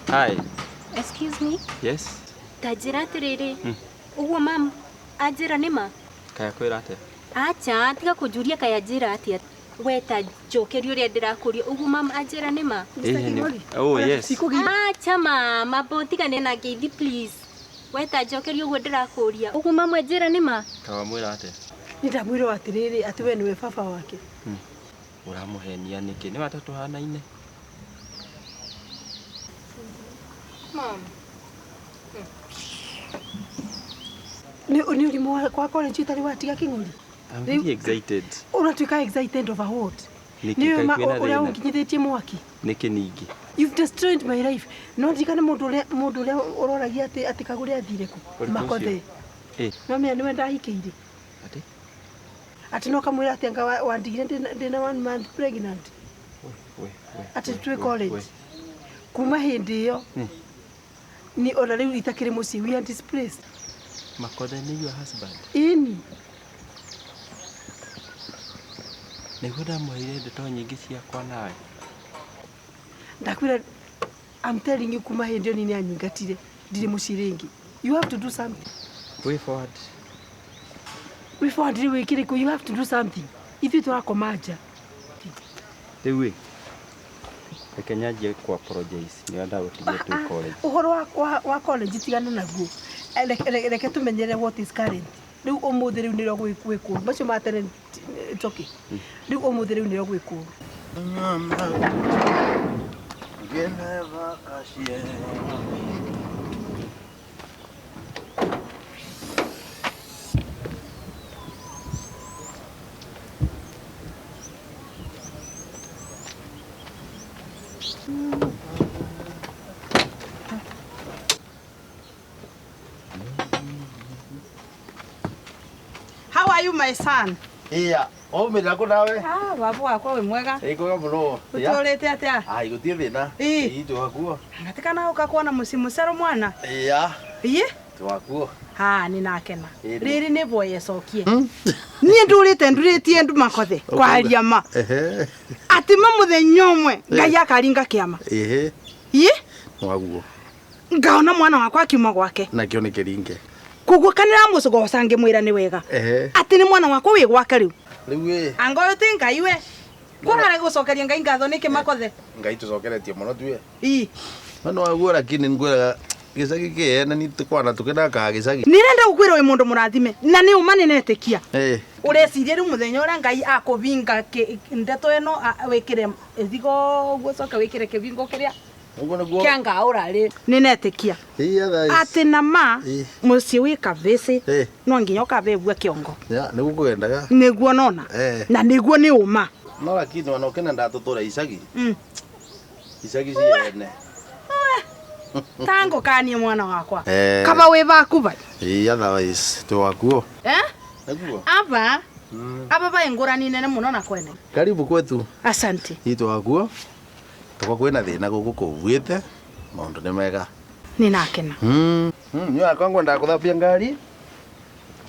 Hi. Excuse me. Yes. Ta njĩra atĩrĩrĩ, ũguo mam anjĩra nĩ ma? Kaya kwĩra atĩa? Acha, tiga kũnjũria kaya njĩra atĩa. We ta njokeria ũrĩa ndĩrakũria. Ũguo mam anjĩra nĩ ma? Oh yes. Acha mama, mbo tigane na ngeithi please. We ta njokeria ũguo ndĩrakũria. Ũguo mam anjĩra nĩ ma? Kawamwĩra atĩa? Nĩ ndamwĩrwo atĩrĩrĩ atĩ we nĩwe baba wake. Ũramũhenia nĩkĩ? Nĩ wata tũhanaine. Mam. Nĩ nĩ ũrimũ wa college ũtarĩ watiga kĩng'ori. I'm very excited. Ũratuĩka excited over what? Nĩkĩ Nĩ kaĩ ma kwĩna ũrĩa thĩna? ũnginyithĩtie mwaki. Nĩkĩ ningĩ? You've destroyed my life. No ndirikane mũndũ ũrĩa mũndũ ũrĩa ũroragia atĩ atĩ kagũre athire kũ. Ũrĩkũ ũcio? Makothe. Eh. No menya nĩwe ndahikĩire. Atĩ? Atĩ no kamwĩra atĩ anga wandigire ndĩna 1 month pregnant. We, we, we. Atĩ we, twĩ we, college. we. Kuma hĩndĩ ĩyo ni ona rĩu itakĩrĩ mũciĩ we are displaced. Makothe nĩ your husband. Ĩni. Nĩguo ndamũheire ndeto nyingĩ ciakwa nawe. Ndakwĩra I'm telling you kuma hĩndĩ ĩyo ni nĩanyingatire ndirĩ mũciĩ rĩngĩ. You have to do something. Way forward. Way forward rĩu ĩkĩrĩkũ? You have to do something. Ithuĩ tũrakoma nja. Rĩu ĩ, reke nyanjie ku apologize nĩ ndagũtigire twĩ college. Ũhoro wa college tigana naguo. Reke tũmenyere what is current. Rĩu ũmũthĩ rĩu nĩrĩo gwĩ kũũru. Macio ma tene it's okay. Rĩu ũmũthĩ rĩu nĩrĩo gwĩ kũũru. How are you my son? Iya, waumĩrĩra kũ nawe? Ah, baba wakwa wĩ mwega. Ĩ kwega mũno. Ũtũrĩte atĩa? Ai, gũtirĩ thĩna. Ĩ. Ĩ, twakuo. Ngatikana ũka kuona mũciĩ mũcerũ mwana. Iya, Iye? twakuo. Ha, nĩ nakena. Ĩ, nĩ. Rĩrĩ nĩ boy ecokie. Niĩ ndũrĩte ndurĩtie ndu makothe kwaria ma. Ehe. Atĩ ma mũthenya ũmwe Ngai akaringa kĩama. Ĩhĩ, Iye? waguo. Ngaona mwana wakwa akiuma gwake. Nakĩo nĩ kĩringe. Koguo kanĩra mũcogoca ngĩmwĩra nĩ wega. Ehe. Atĩ nĩ mwana wakwa wĩ gwake rĩu. Rĩu ĩ, Anga ũyũ ti Ngai we. Kũrare gũcokeria Ngai ngatho nĩkĩ makothe? Ngai tũcokeretie mũno tuĩ. Ĩ. No nĩ waguo lakini ngwĩraga gĩcagi kĩene ni tũkwana tũkĩnakaga gĩcagi. Nĩrenda gũkwĩra wĩ mũndũ mũrathime na nĩ ũma nĩnetĩkia. Ĩ, Ũreciria rĩu mũthenya ũrĩa Ngai akũbinga ndeto ĩno wĩkĩre ĩthigo ũguo ũcoke wĩkĩre kĩbingo kĩrĩa ũguo nĩguo. kĩa ngaũra rĩ. Nĩnetĩkia Ĩ, otherwise. atĩ na ma Ĩ. mũciĩ wĩ kavĩcĩ Ĩ. no nginya ũkavĩvua kĩongo. Ya, nĩguo kũgendaga. Nĩguo nona Eh. na nĩguo nĩ ũma. No lakini ona ũkĩnendaga tũtũre icagi. Icagi ciene. Tangũkanie mwana wakwa. Eh. Kaba wĩ baku bai. Ĩ, otherwise twakuo. Eh? Nĩguo. Aba aba bai ngũrani nene mũno na kwene. Karibu kwetu. Asante. Itũ wakuo tũkwa kwĩna thĩna gũkũ kũbuĩte maũndũ nĩ mega. Nĩ nakena. Niĩ wakwa ngwendaga gũthambia ngari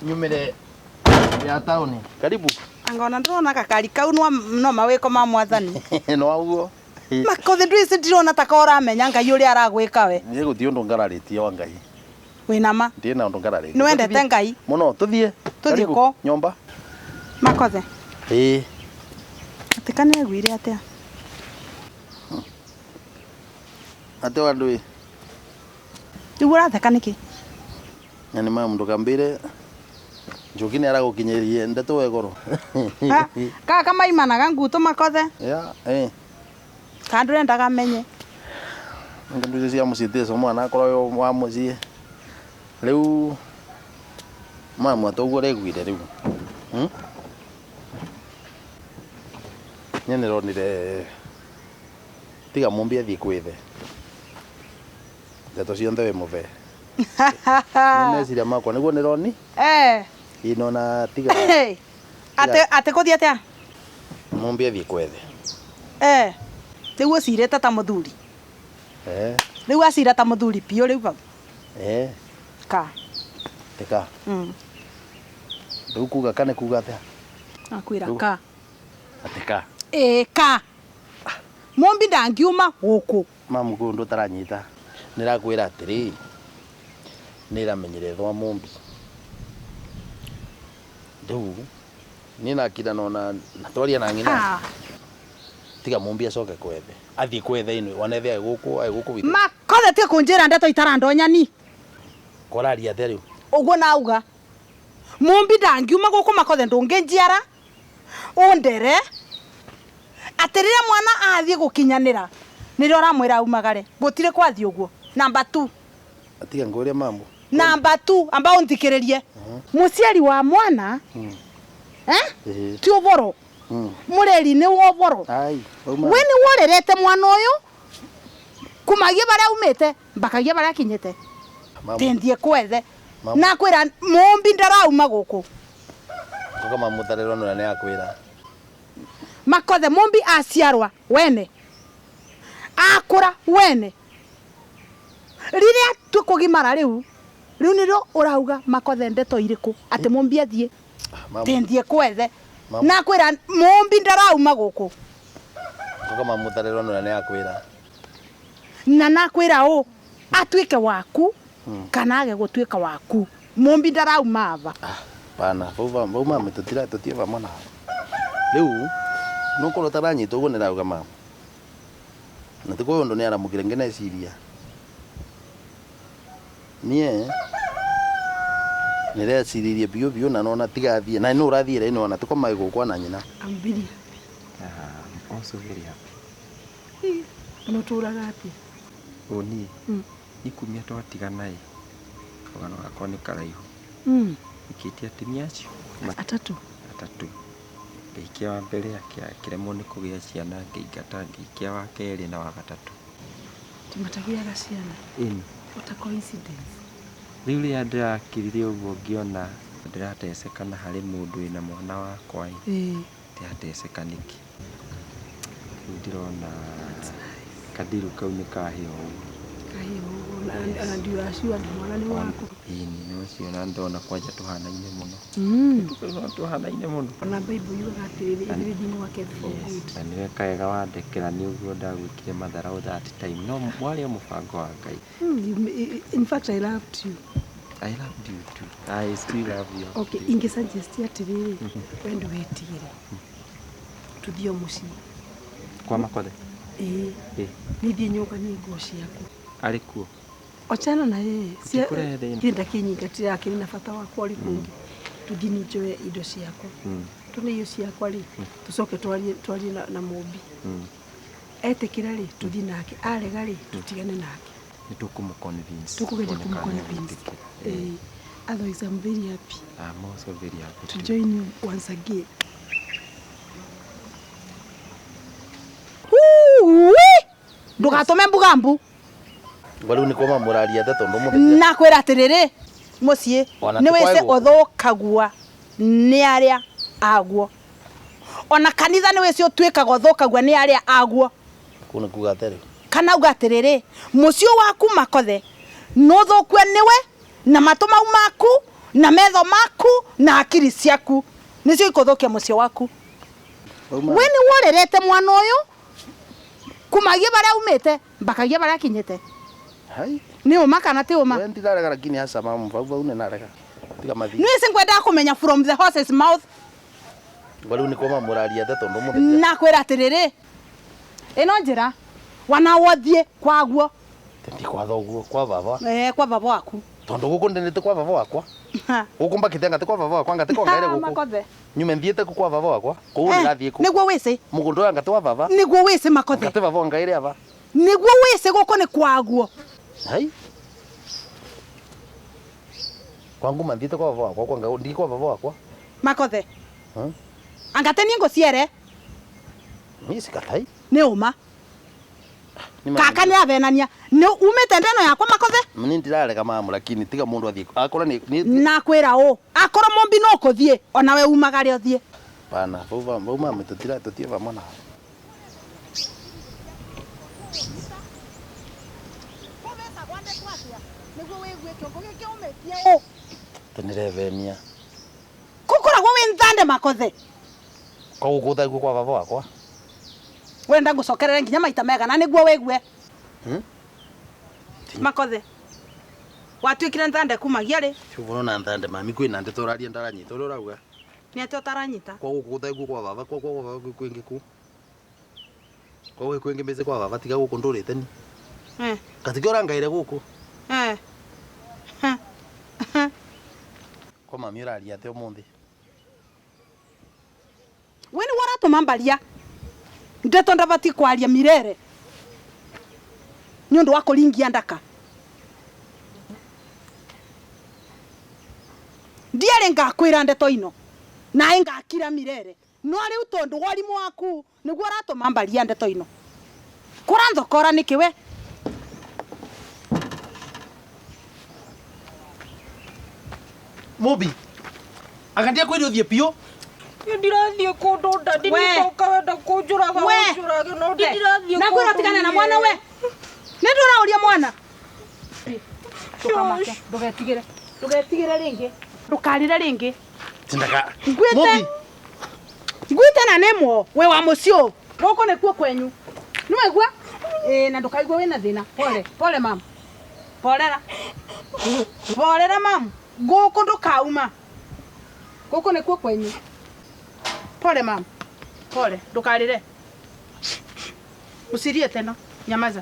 nyumĩre ya taũni. Karibu. Anga ona ndĩrona gakari kau no mawĩko ma mwathani. No waguo. Makothe ndwĩci ndirona ta ka ũramenya Ngai ũrĩa aragwĩka we. Niĩ gũtirĩ ũndũ ngararĩtie wa Ngai. Wĩna ma. Ndirĩ na ũndũ ngararĩtie. Nĩ wendete Ngai? Mũno tũthiĩ. Tũthiĩ Karibu, kũ? Nyũmba. Makothe. Ĩĩ. Atĩ kana aiguire atĩa? Atĩ wa ndũĩ. Rĩu ũratheka nĩkĩ? Na nĩ ma mũndũ kambĩre Njoki nĩ aragũkinyĩrie ndeto we goro. Ha? Kaka maimanaga ngutu makothe. Ya, ĩ. Kana ndũrendaga amenye. Ndio icio cia mũciĩ tico mwana akorwo wĩ wa mũciĩ. Rĩu mama toguo ũraiguire rĩu. Niĩ nĩronire tiga mũmbi athiĩ kwĩthe. Ndeto ciothe wĩ mũbe. Nĩ meciria makwa nĩguo nĩroni. Eh. Ĩ nona tiga Atĩ atĩ kũthiĩ atĩa? mũmbi athiĩ kwethe. Eh. Rĩu ũcirĩte ta mũthuri. Eh. Rĩu acira ta mũthuri biũ rĩu bau. Eh. Ka. Tĩka. Rĩu kuga ka nĩ kuga atĩa? Akwĩra Rĩu- ka. Atĩ ka. Ĩ ka. Mũmbi ndangiuma gũkũ. Mamu kwĩ ũndũ ũtaranyita. Nĩrakwĩra atĩrĩ nĩramenyire thwa mũmbi rĩu niĩ nakira nona na twaria na ng'ina Ah. tiga mũmbi acoke kwethe athiĩ kwethe inwe wanethe aĩ gũkũ aĩ gũkũ witũ Makothe tiga kunjira ndeto itarandonyani. koraria atĩa rĩu Uguo nauga. Mumbi ndangiuma guku makothe ndunginjiara. Undere. Ati riria mwana athie gukinyanira nirio uramwira aumagare gutire kwathie uguo. Number 2. atiga ngwĩre mambo Number 2 amba unthikiririe. Muciari wa mwana eh Ĩĩ. ti uboro. Mm. Mureri ni wa uboro. ai wauma We ni worerete mwana uyu kumagia baria umite mbakagia baria akinyite. Mamu. Tindie kwethe. Mamu. Nakwira mumbi ndarauma guku. Koka mamutharĩrwo nĩ ũrĩa nĩakwĩra Makothe mumbi aciarwa wene akura wene riria tukugimara riu riu nirio urauga makothe ndeto iriku ati mumbi athie Mamu. tindie kwethe Mamu. nakwira mumbi ndarauma guku koka mamutharĩrwo nĩ ũrĩa nĩakwĩra na nakwira u atuike waku kana age gutuika waku mumbi ndarauma ava pana vau vau mami tutira tutie vamwe nawe riu nukorwo taranyita uguo nirauga mama na ti kwĩ ũndũ nĩaramũkire ngĩneciria niĩ nĩreciririe biũ biũ na nona tigathiĩ na nĩ ũrathiĩre nona tiko mai gũkwa na nyina I'm very happy. I'm also very happy. Na ũtũraga atĩa? Ũ niĩ Mm. ikumia twatigana ĩ rũgano gakwa nĩ karaihu Mm. ikĩtie atumia acio Atatũ. atatũ ngĩhikia wa mbere akĩremwo nĩ kũgĩa ciana ngĩingata ngĩhikia wa kerĩ na wa gatatũ Timatagiaga ciana. ĩni What a coincidence. rĩu rĩrĩa ndĩrakirire ũguo ngĩona ndĩrateceka na harĩ mũndũ wĩna mwana wakwa ĩ Ĩĩ. ndĩrateceka nĩkĩ rĩu ndĩrona kandiru kau nĩ kahĩa ũguo Kahĩa ũguo na and you are sure mwana nĩ waku. ĩni no ũcio na ndona kwanja tũhanaine mũno Mm. tũhanaine mũno Ona Bible yugaga atĩrĩrĩ everything worketh for good. na nĩ weka wega wandekera nĩ ũguo ndagwĩkire matharau that time no warĩ o mũbango wa Ngai In fact I loved you. I loved you too. I still love you. Okay, ingĩ suggest atĩrĩrĩ we ndũgetigĩre tũthiĩ o mũciĩ. Kwa Makothe? Ĩĩ. Ĩ. Nithiĩ nyũnganie nguo ciaku. Arĩ kuo? Ochana na yeye. Ũtikũrehe thĩna. Thiĩ ndakĩnyingatĩra akĩrĩ na bata wakwa ũrĩ kũngĩ. Tũthiĩ niĩ njoe indo ciakwa. Tune irio ciakwa rĩ, tũcoke twarie na mũmbi. Etĩkĩra rĩ, tũthiĩ nake. Arega rĩ, tũtigane nake. Nĩ tũkũmũ convince. Tũkũgeria Tuone kũmũ kana convince. nĩegwĩtĩkĩra. Ĩĩ. Otherwise I'm very happy I'm also very happy to too. join you once again. Uwi! Ndũgatũme mbuga mbu. Ngo rĩu nĩkuo mamũraria atĩa tondũ mũthĩ Nakwĩra atĩrĩrĩ mũciĩ Ona nĩ ti kwae wĩce gũkũ. ũthũkagua nĩ arĩa aguo ona kanitha nĩ wĩce ũtuĩkaga ũthũkagua nĩ arĩa aguo kũu nĩ kuga atĩa rĩu kana uga atĩrĩrĩ mũciĩ waku makothe nĩ ũthũkue nĩwe na matũ mau maku na metho maku na hakiri ciaku nĩcio ikũthũkia mũciĩ waku Vau mami we nĩ worerete mwana ũyũ kumagia baria umĩte mbakagia baria akinyĩte hai nĩ ũma kana ti ũma we ndirarega lakini hasa mamu vau vau nĩnarega tiga mathiĩ nĩ wĩci ngwendaga kũmenya from the horse's mouth ngo rĩu nĩkuo mamũraria atĩa tondũ mũthĩ nakwĩra atĩrĩrĩ ĩno njĩra wanawothiĩ kwaguo ti kwa thoguo kwa baba eh, kwa baba waku tondũ gũkũ ndĩnĩte kwa baba wakwa gũkũ mbakĩte ngati kwa baba wakwa ngati kwa ngaire gũkũ makothe nyume thiĩte kũ kwa baba wakwa kũu ndĩrathiĩ kũ nĩguo wĩci mũgũnda ũyũ ngati wa baba nĩguo wĩci makothe ngati baba wangaire aba nĩguo wĩci gũkũ nĩ kwaguo hai kwangu mathiĩte kwa baba wakwa kwa ndi kwa baba wakwa makothe Hmm? angate niĩ ngũciere niĩ sikatai nĩ ũma kaka nĩ avenania nĩ umĩte ndeno yakwa makothe ni ndirarega mamu lakini tiga mundu athie akorwo ni nakwĩra ũ akorwo mũmbi no kũthiĩ onawe umagare ũthiĩ pana vau vau mami tutira tutie vamwe nawe tinirevenia kũkoragwo wĩ nthande makothe koguo guthaguo kwa baba wakwa wenda ngũcokerere nginya maita megana nĩguo wĩgue ti Makothe. Watuikire nthande kumagia ri? Uvono na nthande mami kwina ndeto uraria ndaranyita uria urauga. Ni atia utaranyita? Kwa guku gutaiguo kwa baba kwa kwa baba kwingi ku. Kwa gwi kwingi mbese kwa baba tiga guku ndurite ni. Eh. Katika urangaire guku. Eh. Kwa mami uraria atia umuthi? We ni waratuma mbaria. Ndeto ndabati kwaria mirere. Ni undu wa kuringia ndaka. Ndiare ngakwira ndeto ino. Nae ngakira mirere. No riu tondu warimu waku niguo uratuma mbaria ndeto ino. Kuranthokora niki we? Mubi. Agandia kwiri uthie piu. Ndirathie kundu ndadi nitoka wenda kunjuraga unjurage no ndirathie. Na kwira tigana na mwana we. Ni ndurauria mwana. Ndukamake, ndugetigire. Ndugetigire ringi. Ndukarire ringi. Tindaka. Ngwite. Ngwite na nemwo we wa mucio. Guku nikuo kwenyu. Niwaigua? Eh, na ndukaigua wina thina. Pole, pole mama. Polera. Polera mama. Guku ndukauma. Guku nikuo kwenyu. Pole mama. Pole, ndukarire. Usirie tena. Nyamaza.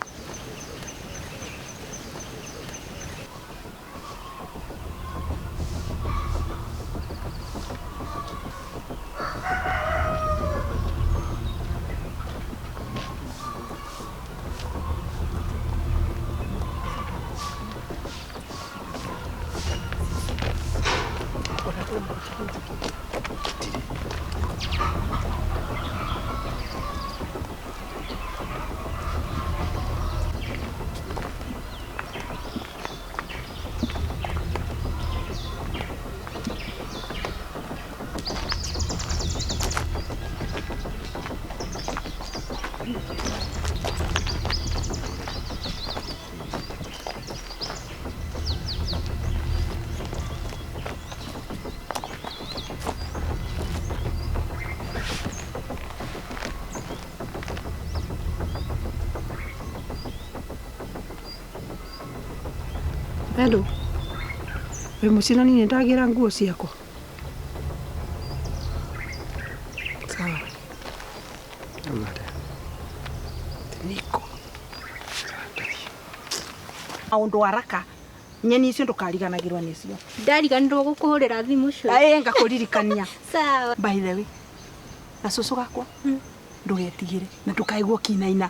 Hello. We mucina ni ndagira nguo ciakwa. Sawa. Niko. Maundu haraka. Nyeni icio ndukariganagirwo nicio. Ndariganirwo gukuhurira thimu cio. Ae ngakuririkania. Sawa. By the way. Na cucu gakwa. Ndugetigire na ndukaigwo kinaina.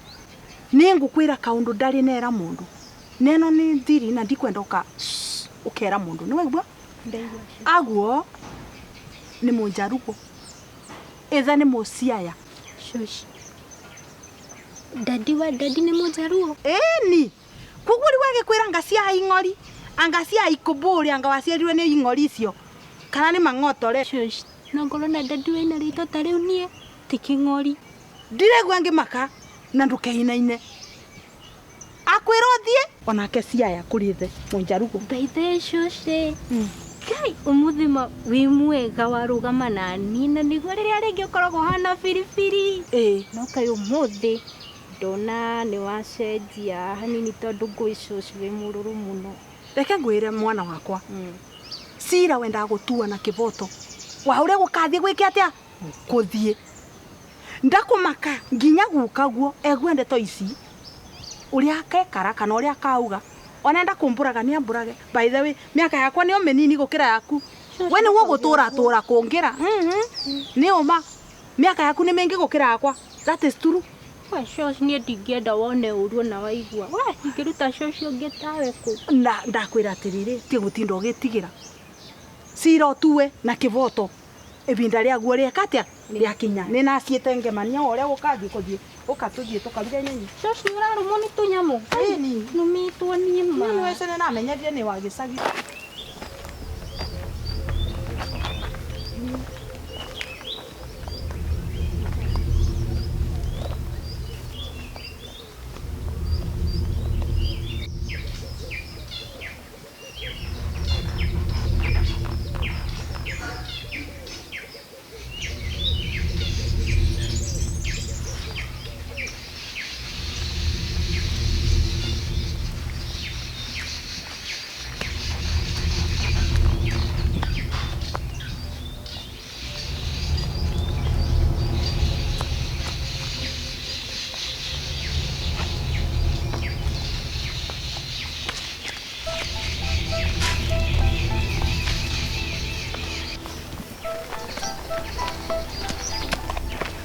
Ningukwira kaundu ndari nera mundu. Neno ni thiri na ndikwenda uka ukera mundu niwaigua aguo ni munjarugo etha ni muciaya. Shush. Dadi wa dadi ni munjaruo eni koguo ri wagikwira ngacia ing'ori angacia ikuburi anga waciarirwe ni ing'ori icio kana ni mang'otore. Shush. Nongorwo na dadi wina ritwa ta riu nie ti king'ori ndiregua ngimaka na ndukeinaine akwira uthie onake ciaya kuri the munjarugo. By the shush. Kai umuthima wi mwega warugama na ni na niguo riria ringi ukoragwo hana biribiri. No kai umuthi ndona ni wacenjia hanini tondu ngui shush wi mururu muno. Reke ngwire mwana wakwa. Cira wendaga gutua na kiboto wa uria gukathie gwike atia kuthie ndakumaka nginya gukaguo egue ndeto ici uria akekara kana uria akauga onenda kumburaga ni amburaga. By the way, miaka yakwa nio minini gukira yaku. We niguo gutura tura kungira. Ni uma miaka yaku ni mingi gukira yakwa. That is true. We shosh nie ndingienda wone uru na waigua. We ingiruta shosh ungi tawe ku. Na ndakwira atiriri ti gutinda ugitigira. Cira utue na kiboto ibinda riaguo rieka atia riakinya. Ni naciite ngemania uria gukathie kuthie ukatuthie tukaruge nyenyi. Shosh ni urarumwo ni tunyamu. Ĩni. Numitwo ni ma. Ni wece ni namenyerire ni wa gicagi.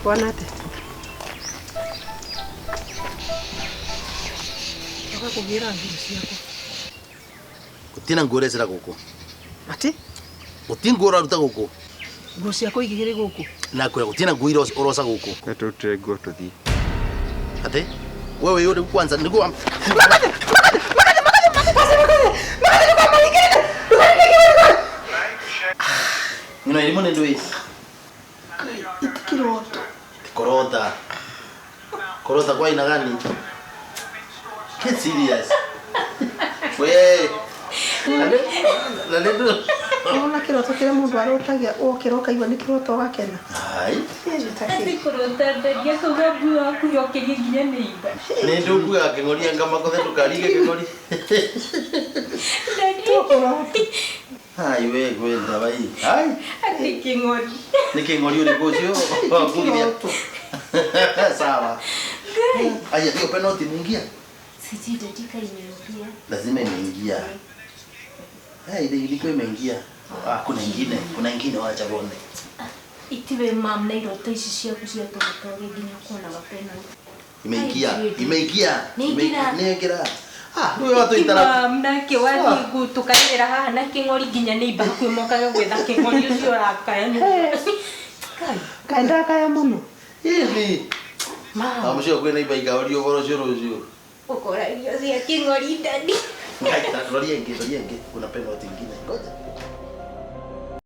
Wana atä oka kå gä ra nguo ciakwa. Gutina nguo urecera guku. Atä? Guti nguo uraruta guku. Nguo ciakwa igä rä gå kå. Na kwira gutina nguo uroca guku. Tũrutire nguo tũthiĩ. Ati wewe yuri kwanza niguo. Ngino irimo nĩ ndũĩ. Itikiroto. Korota. Korota kwa aina gani? Get serious. We. Na nĩ Nona kĩroto kĩrĩa mũndũ arotagia ũkĩra ũkaigua nĩ kĩroto ũgakena. Ai. Ati kũrota ndaria kauga nguo yaku yokĩrie nginya nĩ imba. Nĩ ndũkuaga kĩng'ori anga makothe ndũkarige kĩng'ori. Ai we gwenda bai. Ai. Ati kĩng'ori. Nĩ kĩng'ori ũrĩkũ ũcio? Wakugithia. Sawa. Aya, hiyo penalty imeingia. Sijui dakika imeingia. Lazima imeingia. Hey, ile ilikuwa imeingia. Ah, kuna ingine, kuna ingine wacha tuone. Itiwe mam na iroto ici ciaku cia tũgũtoge nginya kuonaga penalty. Imeingia, imeingia. Nĩingĩra. Nĩingĩra. Ah, huyo watu itara. Mam nake wathiĩ gũtũkaĩrĩra haha na kĩng'ori nginya nĩ imba hakuhĩ mokage gwetha kĩng'ori ũcio ũrakaya nĩ. Kaĩ ndakaya mũno. Hivi. Mam. Ah, mshio kwina iba ikaorio boro cio rũciũ. Ũkora irio cia kĩng'ori ndani. Ngai, roria ingĩ, roria ingĩ. Kuna penalty ingine. Ngoja.